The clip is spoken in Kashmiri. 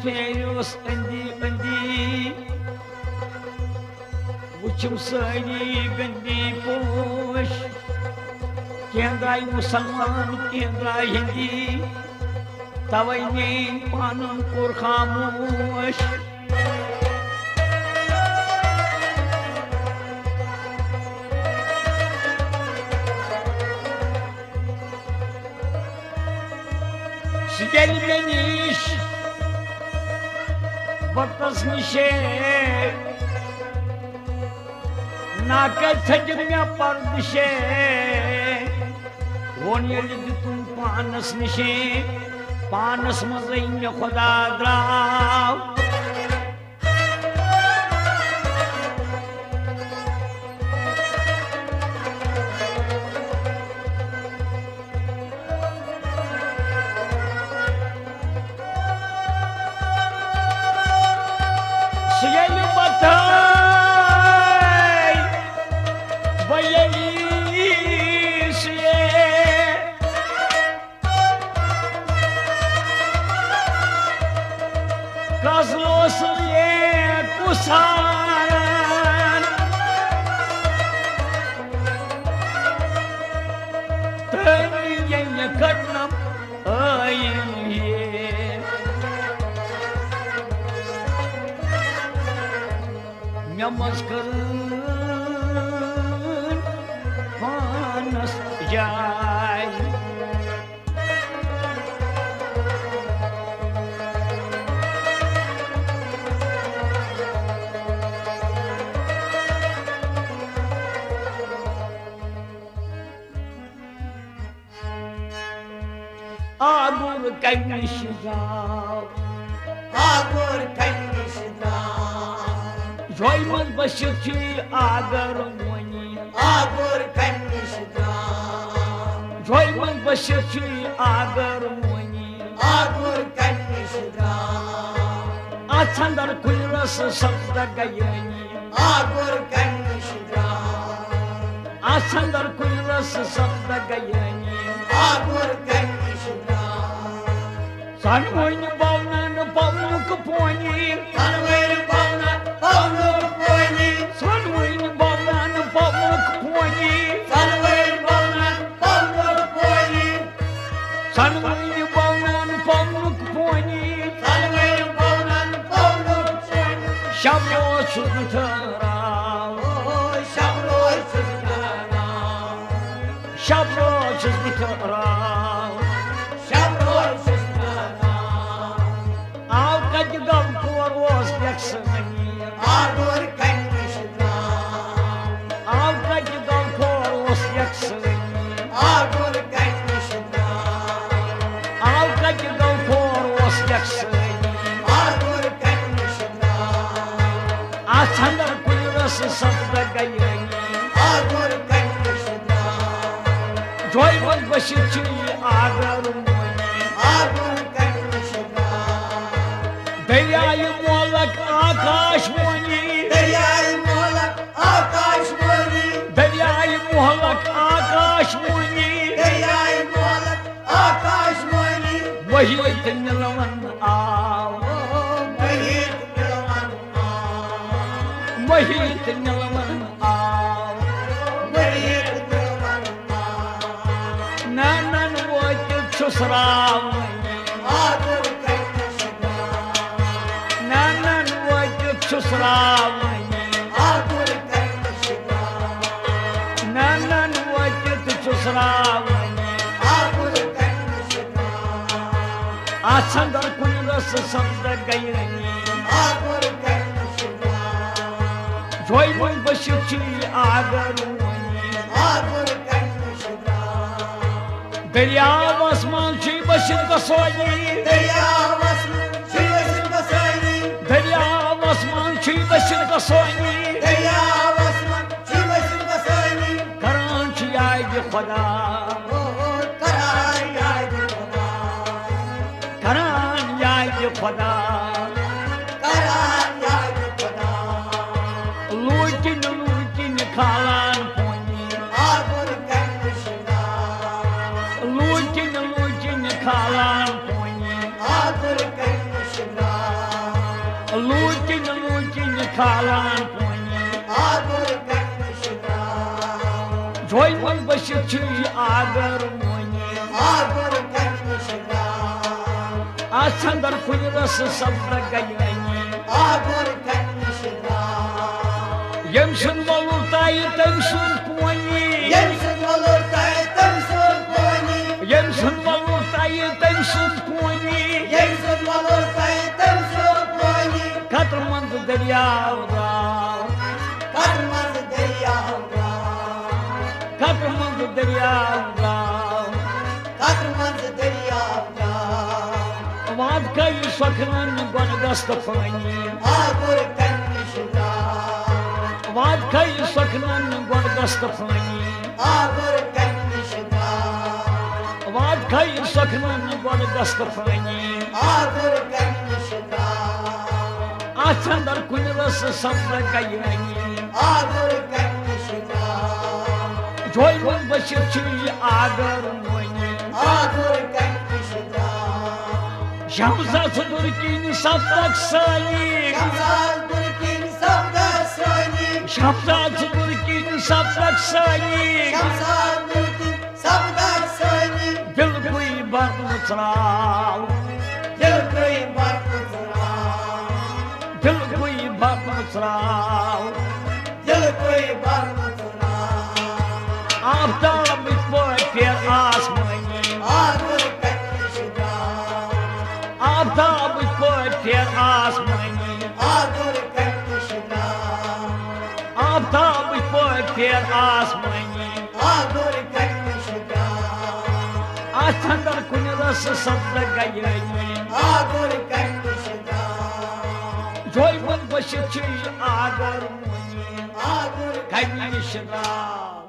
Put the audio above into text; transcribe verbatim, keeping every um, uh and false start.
پھیریوس أنٛدی أنٛدی، وٕچھِم سٲری گٔنٛدی پوش۔ کینٛہہ درٛاے مُسلمان، کینٛہہ درٛاے ہِندی، توے میٲنۍ پانن کوٚر خاموش۔ سُہ ییٚلہِ مےٚ نِش وقتس نِشے، ناکس ژھٔجِم مےٚ پردٕشے۔ ووٚن ییٚلہِ دیُتُم پانس نِشے، پانس منٛزٕے مےٚ خۄدا درٛاو۔ سُہ ییٚلہِ پتھے بہٕ ییٚلہِ سُہ ییٚلہِ کس لوس یہ کسان تہٕ ییٚلہِ کرنم ٲیِن یہ۔ مےٚ منٛز کٔر پانس جاے۔ آگُر کمہِ نِش درٛاو؟ آگُر کمہِ نِش درٛاو؟ جویہِ منٛز بٔسِتھ چھُ آگر وۄنۍ۔ آگُر کمہِ نِش درٛاو؟ جویہِ منٛز بٔسِتھ چھُ آگر وۄنۍ۔ آگُر کمہِ نِش درٛاو؟ اَتھ ژھنٛدر کُلۍ رَسہٕ سبزہ گیٲنی۔ آگُر کمہِ نِش درٛاو؟ اَتھ ژھنٛدر کُلۍ رَسہٕ سبزہ گیٲنی۔ آگُر کمہِ نِش درٛاو؟ سۄنہٕ وٕنۍ بونن پونُک پونی۔ سۄنہٕ وٕنۍ بونن پونُک پونی۔ سۄنہٕ وٕنۍ بونن پونُک پونی۔ سۄنہٕ وٕنۍ بونن پونُک پونی۔ سۄنہٕ وٕنۍ بونن پونُک پونی۔ سۄنہٕ وٕنۍ بونن پونُک پونی۔ شب روز چھُس بہٕ ٹھہراو۔ او، شب روز چھُس بہٕ ٹھہراو۔ شب روز چھُس بہٕ ٹھہراو۔ شب روز چھُس بہٕ ٹھہراو۔ آو کتہِ گم کور اوس یکسٲنی۔ آگُر کمہِ نِش درٛاو؟ آو کتہِ گم کور اوس یکسٲنی۔ آگُر کمہِ نِش درٛاو؟ آو کتہِ گم کور اوس یکسٲنی۔ آگُر کمہِ نِش درٛاو؟ اَتھ ژھنٛدر کُلۍ رَسہٕ سبزہ گیٲنی۔ آگُر کمہِ نِش درٛاو؟ جویہِ منٛز بٔسِتھ چھُ یہِ آگر وۄنۍ۔ آگُر کمہِ نِش درٛاو؟ دریایہِ مۄلک آکاش وٲنی۔ دریایہِ مۄلک آکاش وٲنی۔ دریایہِ مۄلک آکاش وٲنی۔ دریایہِ مۄلک آکاش وٲنی۔ وحید مِلوَن آو۔ او، وحید مِلوَن آو۔ وحید مِلوَن آو۔ وحید مِلوَن آو۔ نانن وٲتِتھ چھُس راوٲنی۔ آگُر کمہِ نِش درٛاو؟ نانن وٲتِتھ چھُس راوٲنی۔ آگُر کمہِ نِش درٛاو؟ نانن وٲتِتھ چھُس راوٲنی۔ آگُر کمہِ نِش درٛاو؟ اَتھ ژھنٛدر کُلۍ رَسہٕ سبزہ گیٲنی۔ آگُر کمہِ نِش درٛاو؟ جویہِ منٛز بٔسِتھ چھُ یہِ آگر وۄنۍ۔ آگُر کمہِ نِش درٛاو؟ دٔریاوَس منٛز چھُے بٔسِتھ بسٲنی۔ دٔریاوَس منٛز چھُے بٔسِتھ بسٲنی۔ دٔریاوَس منٛز چھُے بٔسِتھ بسٲنی۔ دٔریاوَس منٛز چھُے بٔسِتھ بسٲنی۔ کران چھُ یادِ خۄدا۔ او، او، کران یادِ خۄدا۔ کران یادِ خۄدا۔ کران یادِ خۄدا۔ لوٗٹِنۍ لوٗٹِنۍ کھالان پونی۔ آگُر کمہِ نِش درٛاو؟ لوٗٹِنۍ لوٗٹِنۍ کھالان پونی۔ آگُر کمہِ نِش درٛاو؟ لوٗکِنۍ لوٗکِنۍ کھالان پونہِ۔ آگُر کَنہِ نِش درٛاو۔ جویمن بٔسِتھ چھُ یہِ آگُر وونہِ۔ آگُر کَنہِ نِش درٛاو۔ اَتھ اندر کُنہِ رسہٕ سپدٕ گیٲنی۔ آگُر کَنہِ نِش درٛاو۔ ییٚمۍ سُنٛد وۄلُر تایہِ تٔمۍ سُنٛد پونی۔ ییٚمۍ سُنٛد وۄلُر تایہِ تٔمۍ سُنٛد پونی۔ ییٚمۍ سُنٛد وۄلُر تایہِ تٔمۍ سُنٛد پونی۔ ییٚمۍ سُنٛد وۄلُر تایہِ تٔمۍ سُنٛد پونی۔ قطرٕ منٛز دٔریاو درٛاو۔ قطرٕ منٛز دٔریاو درٛاو۔ قطرٕ منٛز دٔریاو درٛاو۔ قطرٕ منٛز دٔریاو درٛاو۔ واد کھیہِ سۄکھنن گۄڈٕ دست پٲنی۔ آگُر کَنہِ نِش درٛاو۔ واد کھیہِ سۄکھنن گۄڈٕ دست پٲنی۔ آگُر کَنہِ نِش درٛاو۔ واد کھیہِ سۄکھنن گۄڈٕ دست پٲنی۔ آگُر کَنہِ نِش درٛاو۔ اَتھ اندر کُنہِ رسہٕ سپدٕ گیٲنی۔ آگُر کَنہِ نِش درٛاو۔ جویمن بٔسِتھ چھُ یہِ آگُر وونہِ۔ آگُر کَنہِ نِش درٛاو۔ شمساس بُرکِنۍ سپدکھ سٲنی۔ شمساس بُرکِنۍ سپدکھ سٲنی۔ شمساس بُرکِنۍ سپدکھ سٲنی۔ شمساس بُرکِنۍ سپدکھ سٲنی۔ دِلکُے بر مُژراو۔ دِلکُے بر مُژراو۔ دِلکُے بر مُژراو۔ دِلکُے بر مُژراو۔ آفتابٕکۍ پٲٹھۍ پھیر آسمٲنی۔ آگُر کَنہِ نِش درٛاو۔ آفتابٕکۍ پٲٹھۍ پھیر آسمٲنی۔ آگُر کَنہِ نِش درٛاو۔ آفتابٕکۍ پٲٹھۍ پھیر آسمٲنی۔ آگُر کَنہِ نِش درٛاو۔ اَتھ اندر کُنہِ رسہٕ سپدٕ گیٲنی۔ آگُر کَنہِ نِش درٛاو۔ جویمن بٔسِتھ چھُ یہِ آگُر وونہِ۔ آگُر کَنہِ نِش درٛاو۔